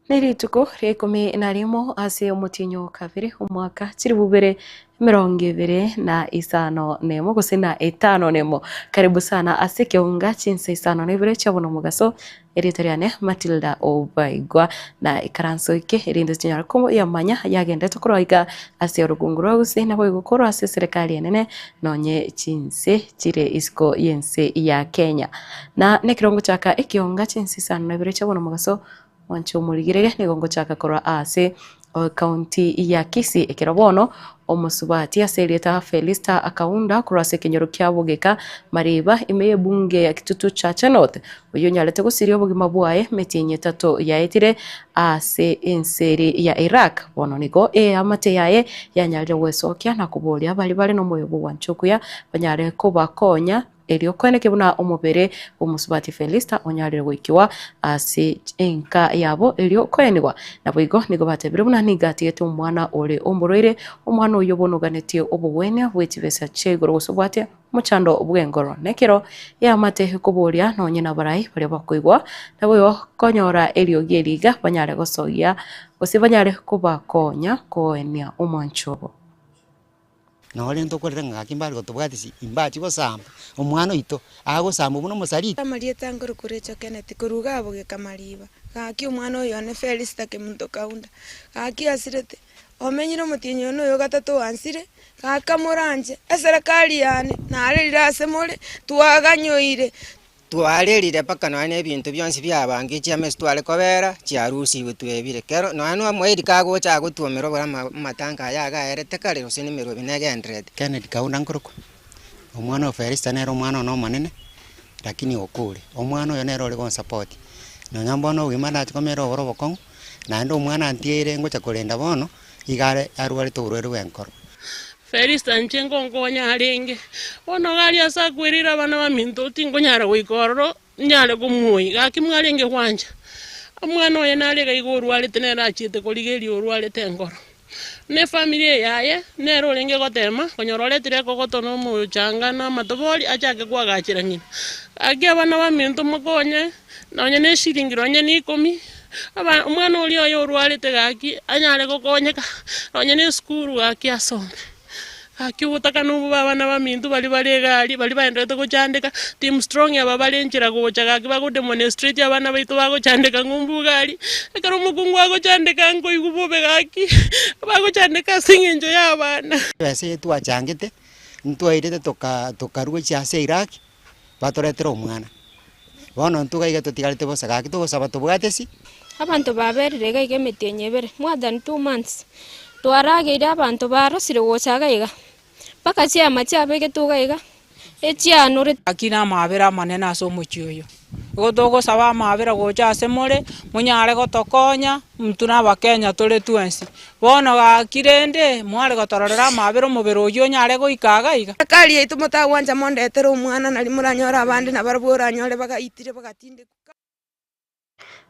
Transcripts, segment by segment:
Nerituko ria ikomi na rimo ase omotienyi o kabere omwaka chilifu bibere emerongo ebere na isano nemo gose na etano nemo. Karibu sana ase ekeunga chinsa isano na ibere chia bono omogaso, erieta riane Matilda Obaigwa na ikaranso eke erinde chinyare koyamanya yagendete korwa iga ase orogongo rwa Gusii naboigo korwa ase eserekari enene nonye chinse chire isiko y'ense ya Kenya. Na nekero ngochaka ekeunga chinsa isano na ibere chia bono omogaso Mwanche omorigereria nigo ngochaka korwa aase ekaunti ya Kisii ekero bono omosubati ase erieta Felista Kaunda korwa ase ekenyoro kia Bogeka Mariba ime y'ebunge ya Kitutu Chache North oyio onyarete gosiria obogima bwaye emetienyi etato yaetire ase ense eri ya Iraq bono nigo eamate yaye yanyarire gwesokia na koboria baria bare nomoyo bw'ogwancha okuya banyare kobakonya Erio koeneke buna omobere bw'omosubati Felista onyarire goikigwa ase enka yabo erio koenigwa. Naboigo nigo batebire buna nigo atigete omwana ore omorwaire, omwana oyio bono oganetie obogwenia bwe chibesa chia igoro gose obwate omochando bw'engoro. Nekero eamate ekoboria nonye nabarai baria bakoigwa, naboigo konyora eriogi eri iga banyare gosogia gose banyare kobakonya koenia omwancho obo. Nore ntokorere ng'a gaki mbare gotobwatisia, imbachi gosamba omwana oito, agosambwa buna omosariti. Amarieta nkorokwa Rachel Kenneth korwa iga bogeka mariba, gaki omwana oyo one Felista Kemunto Kaunda, gaki asirete, omenyire omotienyi one oyo gatato oansire, gaka moranche, eserekari yane narerire ase more, twaganyoire. Twarerire mpaka nonya na ebinto bionsi biabange chiamesa tware kobera chiarusigwe twebire. Kero nonya na omoiri kagocha agotwomera obore ama amatanka aya iga aerete kare gose na emerobi negendererete. Kennedy Kaunda nkorokwa, omwana o Felista nere omwana one omonene, lakini okure. Omwana oyo nere ore gonsupport, nonya mbono obogima ndache komera oboro obokong'u, naende omwana antigeire ngocha korenda bono, iga are arwarete oborwaire bwa enkoro. Felista inche ngonkonya arenge, bono iga aria ase akwereire abana baminto tinkonyara goika ororo nyare komuoyia, gaki mwarenge gwancha. Omwana oye nare iga iga orwarete nere achiete korigereria orwarete enkoro. Na efamiri eye yaye, nere orenge gotema, konyora oretire ekogoto na omochanga na amatobori achake koagachera ng'ina. Gaki abana baminto mokonye, nonye na eshiringi nonye na ikomi, aba omwana oria oye orwarete gaki anyare gokonyeka, nonye na esukuru gaki asome. Gaki obotaka na obobe abana baminto baria bare iga aria, baria baendererete gochandeka, team strong aba bare nchera gocha gaki bago demonstrate abana baito bagochandeka ng'umbu iga aria, ekero omokungu agochandeka nkoigwa bobe gaki, bagochandeka ase eng'encho ya abana. Ebesa eye twachangete, ntwairete toka tokarwa gochia ase Iraq, batoretere omwana. Bono intwe iga iga totigarete bosa gaki togosaba tobwate esi. Abanto baberire iga iga emetienyi ebere, more than 2 months, twarageire abanto barosire gocha iga iga, mpaka chiama chiabegetwe iga iga, echianorete. Gaki namabera amanene ase omochie oyo. Igo togosaba amabera gocha ase more, monyare gotokonya, intwe na abakenya tore twensi. Bono gaki rende, mware gotororera amabera omobere oyio onyare goika iga iga. Serikali yaito motagwancha mondetere omwana nari moranyore abande nabarabwo oranyore bagaitire bagatindekwa.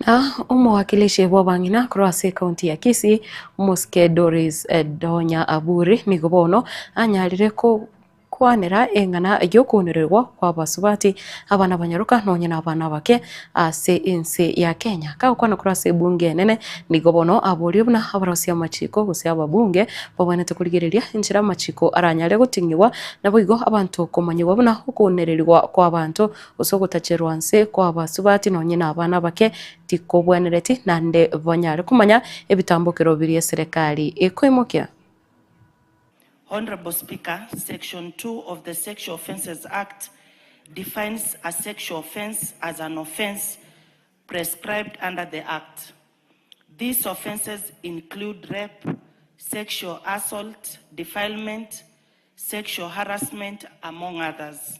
Na omowakilishi bw'abang'ina korwa ase ekaunti ya Kisii, Omosike Doris Donya Aburi nigo bono anyarire gokwanera eng'ana y'okounererwa kw'abasubati, abana abanyaroka nonye na abana abake ase ense ya Kenya. Kagokwana korwa ase ebunge enene nigo bono aborie buna abarosia amachiko gose ababunge babwenerete korigereria enchera amachiko aranyare goting'igwa naboigo abanto komanyigwa buna okounererigwa kw'abanto gose ogotacherwa nse kw'abasubati nonye na abana abake tikobwenereti naende banyare komanya ebitambokero biria eserekari ekoimokia. Honourable Speaker, Section 2 of the Sexual Offences Act defines a sexual offence as an offence prescribed under the Act. These offences include rape, sexual assault, defilement, sexual harassment, among others.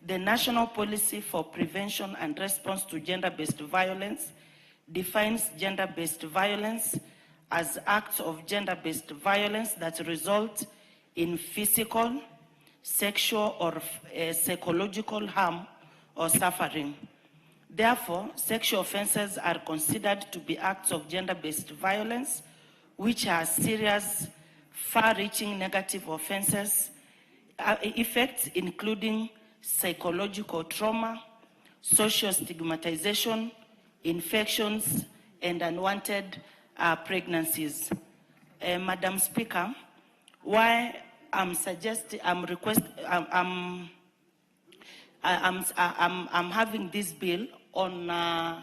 The National Policy for Prevention and Response to Gender-Based Violence defines gender-based violence as acts of gender-based violence that result in physical, sexual, or psychological harm or suffering. Therefore, sexual offences are considered to be acts of gender-based violence, which are serious, far-reaching negative offences, effects including psychological trauma, social stigmatization, infections, and unwanted pregnancies. Madam Speaker, why I'm suggest, I'm request, I'm, I'm, I'm, I'm, I'm having this bill on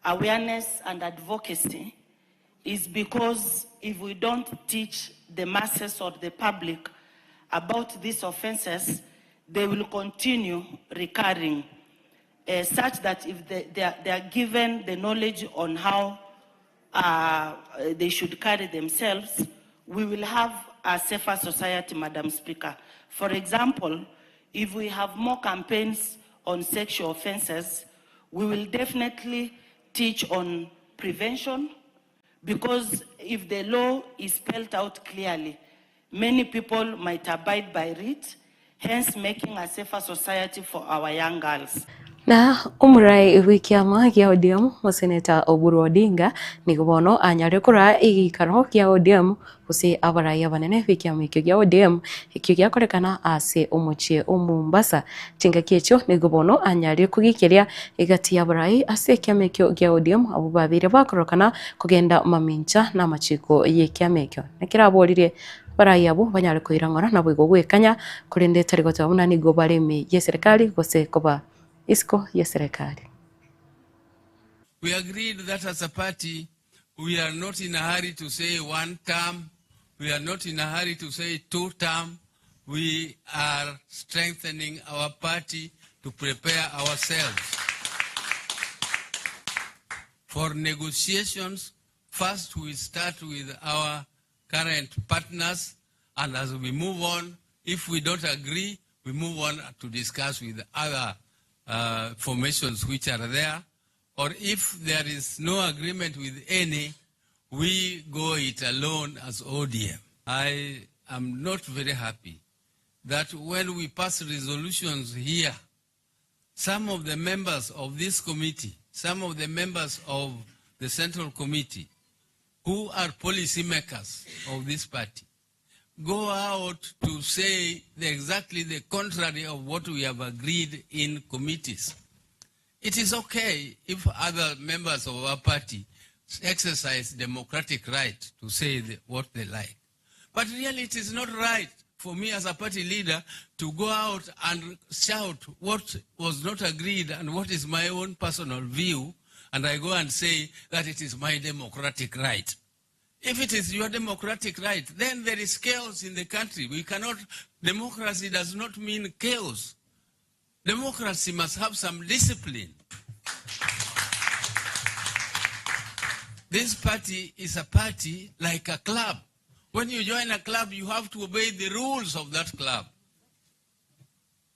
awareness and advocacy is because if we don't teach the masses or the public about these offenses, they will continue recurring, such that if they are given the knowledge on how they should carry themselves, we will have a safer society, Madam Speaker. For example, if we have more campaigns on sexual offenses, we will definitely teach on prevention, because if the law is spelled out clearly, many people might abide by it, hence making a safer society for our young girls. Na omorai bw'ekiama gia ODM Omoseneta Oburu Odinga nigo bono anyare koraa egeikaro gia ODM gose abarai abanene b'ekiama ekio gia ODM ekio giakorekana ase omochie o Mombasa. Chingaki echio nigo bono anyare kogiikeria egati y'abarai ase ekiama ekio gia ODM abwo babeire bakororokana kogenda mamincha namachiko y'ekiama ekio. Nekero aboririe abarai abwo banyare koira ng'ora naboigo gwekanya korende tari goteba buna nigo bare ime y'eserekari gose koba isiko y'eserekari. We agreed that as a party, we are not in a hurry to say one term, we are not in a hurry to say two term. We are strengthening our party to prepare ourselves for negotiations. First, we start with our current partners, and as we move on, if we don't agree, we move on to discuss with other formations which are there, or if there is no agreement with any, we go it alone as ODM. I am not very happy that when we pass resolutions here, some of the members of this committee, some of the members of the Central Committee, who are policy makers of this party, go out to say exactly the contrary of what we have agreed in committees. It is okay if other members of our party exercise democratic right to say what they like. But really it is not right for me as a party leader to go out and shout what was not agreed and what is my own personal view, and I go and say that it is my democratic right. If it is your democratic right, then there is chaos in the country. We cannot, democracy does not mean chaos. Democracy must have some discipline. This party is a party like a club. When you join a club, you have to obey the rules of that club.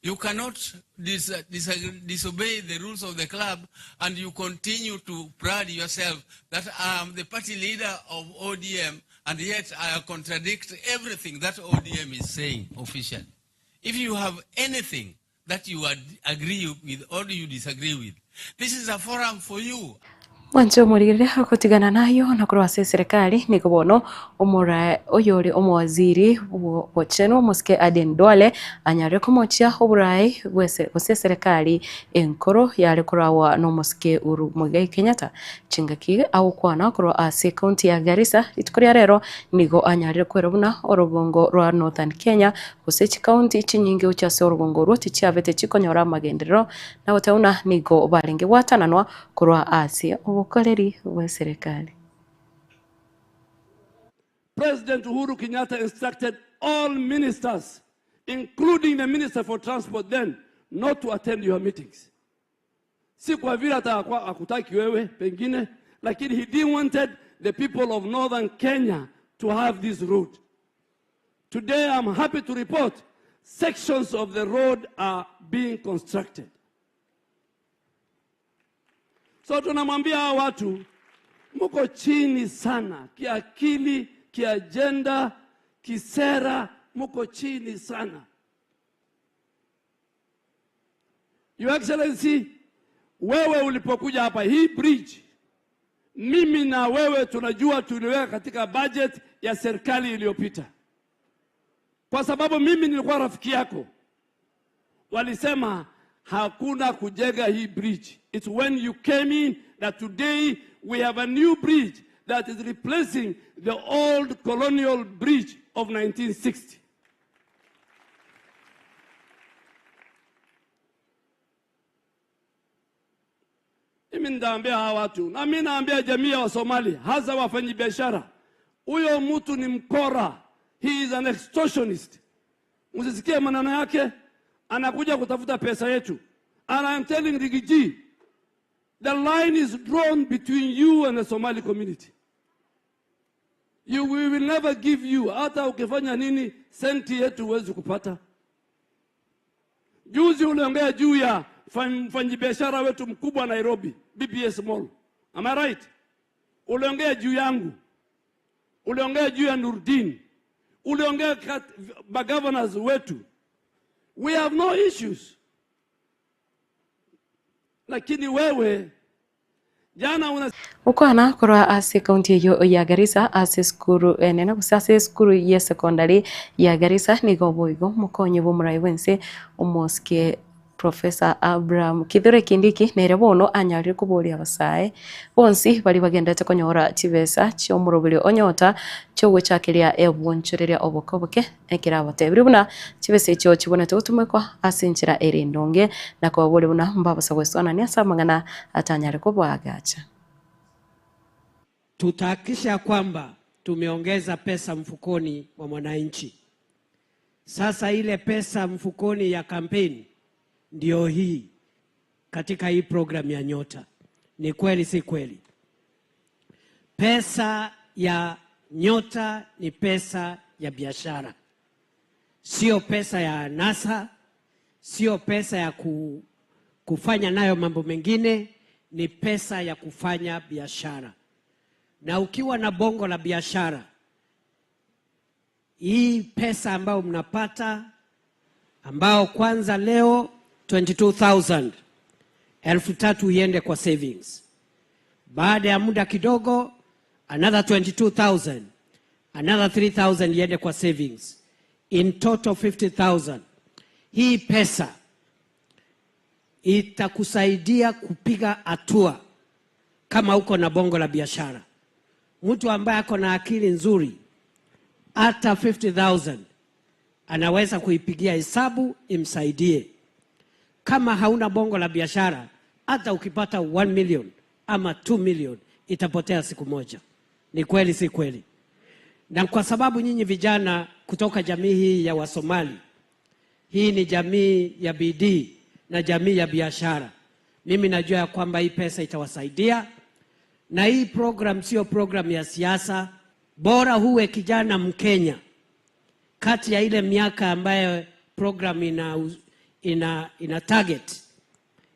You cannot disobey the rules of the club and you continue to pride yourself that I am the party leader of ODM and yet I contradict everything that ODM is saying officially. If you have anything that you agree with or you disagree with, this is a forum for you. Mwanche omorigereria agotigana nayo na korwa ase eserekari nigo bono omora oyore omowaziri bw'obochenu omosike Aden Duale anyare komochia oborai bwese gose eserekari enkoro yare korawa nomosike Uhuru Muigai Kenyatta. Chingaki agokwana korwa ase ekaunti ya Garissa rituko ria rero nigo anyarire kwera buna orogongo rwa Northern Kenya gose chikaunti chinyinge gochia ase orogongo orwo tichiabete chikonyora amagenderero na goteba buna nigo barenge gwatananwa korwa ase obokoreri bw'eserekari. President Uhuru Kenyatta instructed all ministers, including the Minister for Transport then, not to attend your meetings. Si kwa vile atakuwa hakutaki wewe pengine, lakini he didn't wanted the people of Northern Kenya to have this road. Today I'm happy to report sections of the road are being constructed. So tunamwambia hawa watu mko chini sana kiakili, kiajenda, kisera, mko chini sana. Your Excellency, wewe ulipokuja hapa hii bridge, mimi na wewe tunajua tuliweka katika budget ya serikali iliyopita. Kwa sababu mimi nilikuwa rafiki yako. Walisema hakuna kujenga hii bridge. It's when you came in that today we have a new bridge that is replacing the old colonial bridge of 1960. Mimi nitaambia hawa watu na mimi naambia jamii ya Wasomali, hasa wafanyabiashara, huyo mtu ni mkora, he is an extortionist. Msisikie maneno yake, anakuja kutafuta pesa yetu. And I am telling Riggy G, the line is drawn between you and the Somali community. You, we will never give you, hata ukifanya nini, senti yetu huwezi kupata. Juzi uliongea juu ya mfanyibiashara wetu mkubwa Nairobi, BBS Mall. Am I right? Uliongea juu yangu, uliongea juu ya Nurdin, uliongea magovernors wetu. We have no issues, lakini wewe jana una Gokwana korwa ase ekaunti eyio ya Garissa ase esukuru enene gose ase esukuru ye secondary ya Garissa nigo boigo omokonyi bw'omorai bw'ense omosike Professor Abraham Kithure Kindiki nere bono anyarire koboria abasae bonsi baria bagenderete konyora chibesa chi'omoroberio o Nyota chi'ogochakeria ebwonchoreria oboke oboke ekero abatebirie buna chibesa echio chibonete gotumekwa ase enchera ere endonge na kobaboria buna mbabasa goesoanania ase amang'ana atanyare kobaagacha. Tutahakikisha kwamba tumeongeza pesa mfukoni mwa mwananchi. Sasa ile pesa mfukoni ya kampeni ndio hii katika hii program ya Nyota. Ni kweli si kweli? Pesa ya Nyota ni pesa ya biashara, sio pesa ya anasa, sio pesa ya kufanya nayo mambo mengine, ni pesa ya kufanya biashara. Na ukiwa na bongo la biashara, hii pesa ambayo mnapata, ambao kwanza leo 22,000, 3,000 iende kwa savings. Baada ya muda kidogo another 22,000, another 3,000 iende kwa savings. In total 50,000. Hii pesa itakusaidia kupiga hatua kama uko na bongo la biashara. Mtu ambaye ako na akili nzuri hata 50,000 anaweza kuipigia hesabu imsaidie. Kama hauna bongo la biashara, hata ukipata 1 million ama 2 million itapotea siku moja. Ni kweli si kweli? Na kwa sababu nyinyi vijana kutoka jamii hii ya Wasomali, hii ni jamii ya bidii na jamii ya biashara, mimi najua ya kwamba hii pesa itawasaidia. Na hii program sio program ya siasa. Bora huwe kijana Mkenya kati ya ile miaka ambayo program ina target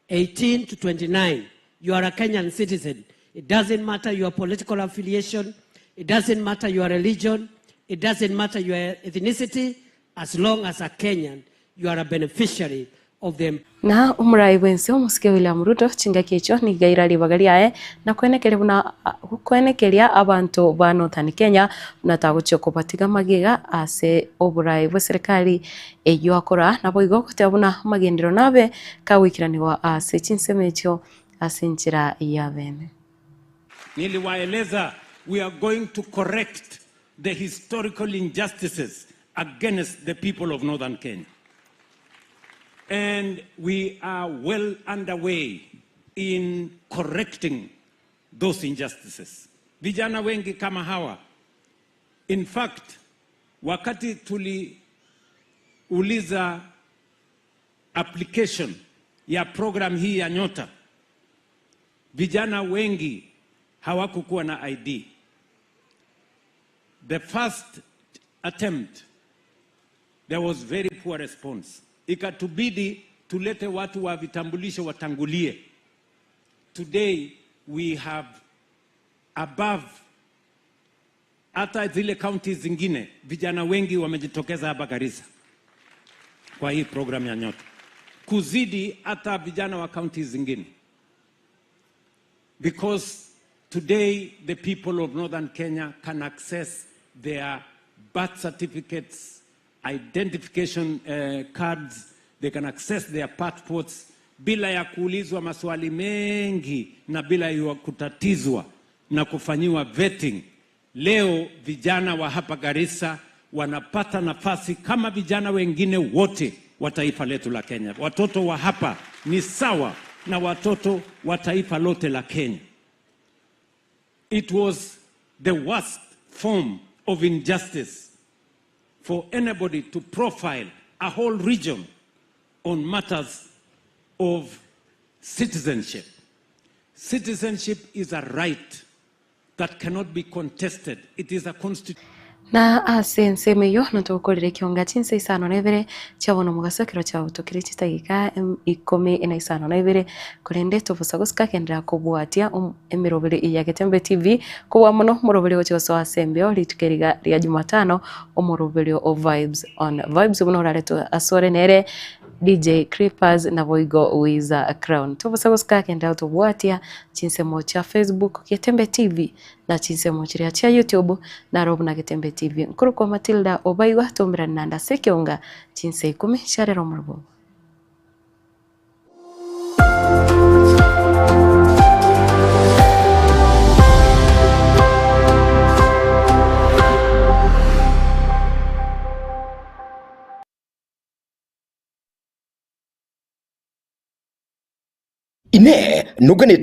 18 to 29, you are a Kenyan citizen. It doesn't matter your political affiliation, it doesn't matter your religion, it doesn't matter your ethnicity, as long as a Kenyan, you are a beneficiary of the Na omorai bw'ense omosike William Ruto chingaki echio nigo aira ribaga riaye na koenekeria buna koenekeria abanto ba Northern Kenya buna tagochia kobatiga magega ase oborai bwe serikali eyio akora naboigo goteba buna amagenderero nabe kagoikeranigwa ase chinsemo echio ase enchera y'abene. Niliwaeleza we are going to correct the historical injustices against the people of Northern Kenya. And we are well underway in correcting those injustices. Vijana wengi kama hawa, in fact, wakati tuliuliza application ya program hii ya Nyota, vijana wengi hawakukuwa na ID. The first attempt, there was very poor response. Ikatubidi tulete watu wa vitambulisho watangulie. Today we have above hata zile counties zingine, vijana wengi wamejitokeza hapa Garissa kwa hii program ya Nyota, kuzidi hata vijana wa counties zingine, because today the people of Northern Kenya can access their birth certificates, identification cards, they can access their passports. bila ya kuulizwa maswali mengi na bila ya kutatizwa na kufanyiwa vetting. Leo vijana wa hapa Garissa wanapata nafasi kama vijana wengine wote wa taifa letu la Kenya. Watoto wa hapa ni sawa na watoto wa taifa lote la Kenya. It was the worst form of injustice for anybody to profile a whole region on matters of citizenship. Citizenship is a right that cannot be contested. It is a constitutional. Na ase ensemo eyio natokorire ekionga chinsa isano na ibere chia bono mogaso ekero chiabutokire chidageka ikomi na isano na ibere, korende tobosa gosika genderera kobwatia emeroberi ya Getembe TV kobua mono omoroberi ogochia gosoa ase embeo rituko eri iga ria Jumatano omoroberio o Vibes on Vibes buna oraretwe asore nere DJ Creepers naboigo Wiza Crown. Tobosa gosika genderera gotobwatia chinsemo chia Facebook Getembe TV na chinsemo chiria chia YouTube naro buna Getembe TV. Nkorokwa Matilda Obaigwa toumerane naende ase ekeonga chinsa ikomi chiarero omorogoba. Inee! Noganeti.